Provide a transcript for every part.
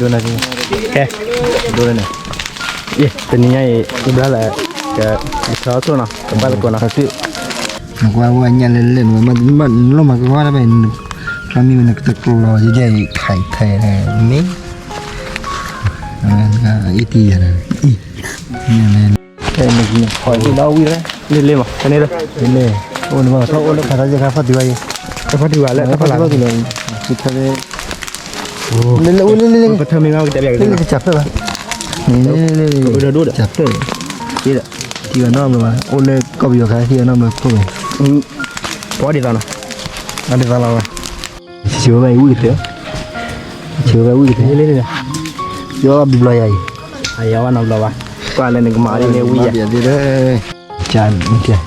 ဒိၣ်န့ၣ်, ကဲ, ဒိၣ်န့ၣ်, တနံၤညါအံၤ အူဘျါလၢ က, ကဆီဆိၣ်နီၤ ကဘၣ်သကိးနီၤ, နကွၢ်ဝဲညၣ်လဲၣ်လဲၣ်န့ၣ်, နလိၣ်မၤကဝါတဘၣ်, ချီမံဝဲနကတကျိၤလီၤ ယဲယဲအံၤ ခါအံၤထဲန့ၣ်, မ့ၢ်, အ့ၣ်တံၢ်ယၤန့ၣ်, အံၤ, ဝံၤ, လ့ၣ်လ့ၣ်မး တန့ၣ်လၢ, လ့ၣ်လ့ၣ်, အိၣ်န့ၣ်မး ထီၣ်အိၣ်လၢခါသးယဲခါဖီၣ်တုၤဝဲအံၤ, ခါဖီၣ်တုၤဝဲလၢတၢ်ဖီၣ်လၢ်, လ့ၣ်လ့ၣ်, ပထၢမ့ၢ်မး ကစၢ်ဖျၢၣ်ဘၣ်, လ့ၣ်လ့ၣ်, ကစၢ်ဖျၢၣ်, ထံအနီၢ်ဘျီဘၣ် အိၣ်လၢကီၢ်ပယီၤခါ ထံအနီၢ်ဘျီခိၣ်ဝဲ, ပှၤဒ်သိးနီၤ, ဒ်သိးလီၤဝဲ, ဆံဝဲဘၣ်အံၤဝံၣ်ကတၢၢ်, ဆံဝဲဘၣ်ဝံၣ်ကတၢၢ်, ယီဘၣ်ဘျီယၤအံၤ, ယီဘၣ်နီတဘျီဘၣ်, ကွၢ်လၢနကမၤဒ်န့ၣ်ဝံၣ်ယၤ, က,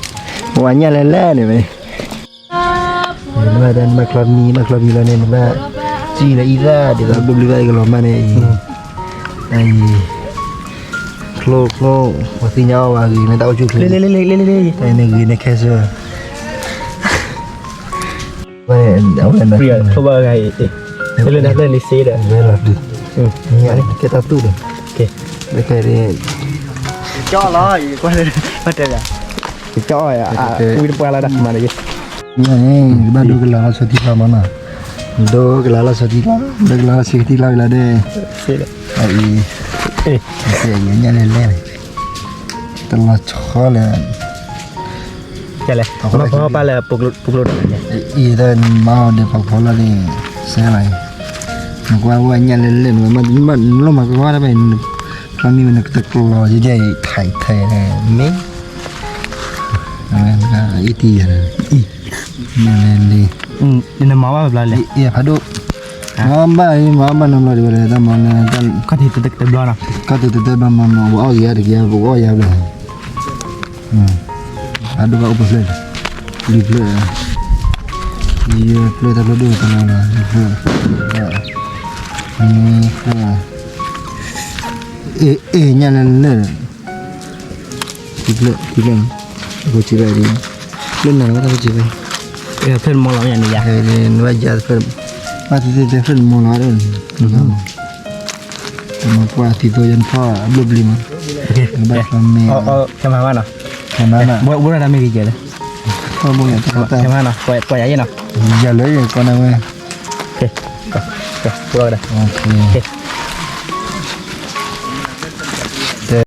ဝဲညၣ်လဲၣ်လဲၣ်န့ၣ်မ့ၢ် နဘၣ်တဲနဘၣ်ချီမံ ဘၣ်ချီမံလီၤန့ၣ် နဘၣ်စံၣ်လၢအံသၣ် ဒ်သိးဘျုးဘျုးဘၣ်အံၤကလီၤမၢ်န့ၣ်အံၤ, အံၤ, ချိၣ်ချိၣ် ပှၤသ့ၣ်ညါအီၣ်ဝဲဂ့ၤ လၢတၢ်အိၣ်ဆူၣ်ချ့, တၢ်အံၤန့ၣ်ဂ့ၤန့ၣ်ခဲစၢၢ်, ဝဲ, ဝဲ, ဝဲလီၤဒုး, ကဲတၢ်သူၣ်ဒီး, ကဲ, ကၠီလီၤ, ကွၢ်လၢ, ကၠီ, ဝံတပှၢ်လီၤဒီး မၤတဂ့ၤ န့ၣ် ဘၣ်ဒိကလၤလီၤဆီထံကျါမးနီၤ, ဒိကလၤလီၤဆီထံကျါ, ဒိကလၤလီၤဆီထံကျါဝံၤလီၤဒီး, အံၤ, ညၣ်လဲၣ်လဲၣ်န့ၣ်, တလီၤဆီလၢ, လဲၣ်, မၤဖီပၢ်လၢပူၤကျိၤဒီး, အံၤတၢ်မၤအီၤဒီးပှၤဖီလီၤန့ၣ်, စဲလီၤ, နကွၢ်ဝဲညၣ်လဲၣ်လဲၣ်န့ၣ်, နလိၣ်မၤကဝါတဘၣ်, ချီမံဝဲနကတကျိၤလီၤ ယဲယဲအံၤ ထဲထဲန့ၣ်, မ့ၢ် အံၤတံၢ်ယၤန့ၣ်, ညၣ်လဲၣ်လဲၣ်, နမၤဘၣ်ဘျီလဲၣ်, ဖးဒိၣ်, မၤဘၣ်အံၤ မၤဘၣ်နီတဘျီဒီး တၢ်မၤလၢ, ခီၣ်ထံးတတဘျီနီၤ, ခီၣ်ထံးတတဘျီမၤမၤ ပှၤအီၣ်က့ၤယၤတက့ၢ် ပကအီၣ်ယၤဘျီ, ဖးဒိၣ်ဘၣ်အိၣ်ပှဲၤဖျၢၣ်, လွံၢ်ဖျၢၣ်, ယဲၢ်ဖျၢၣ် တၢ်ဖျၢၣ်ဒိၣ်တလီၤလီၤ လွံၢ်ဖျၢၣ်, နွံဖျၢၣ်, အ့ၣ် အ့ၣ် ညၣ်လဲၣ်လဲၣ် ထံဖျၢၣ် ထံဖျၢၣ်, အဃိစံးဘၣ်ဒ်, ဖျၢၣ်နၤလီၤ တၢ်ဃိစံးဘၣ်, ဖျၢၣ်တမီၤလီၤမ့ၢ်န့ၣ်ယၤ, နဘၣ်ယၤတဖျၢၣ်, ဘၣ်သ့ၣ်သ့ၣ်ဖျၢၣ်တမီၤလီၤဒီး, တမီၤကွၢ်သံသိယါနထီၣ်အဘျိၣ်ဘျံၤမး, နဘၣ်ချီမ့ၢ်, ခဲမးဘၣ်နီၤ, ခဲမးနီၤ, ဘိၣ်ဒၣ်တၢ်မ့ၢ်ဂ့ၤကဲလၢ, ခဲမးနီၤ, ကွၢ်ယၤယဲနီၤ, ယၤလၢယကီၢ်နၤဝဲ, ကဲ,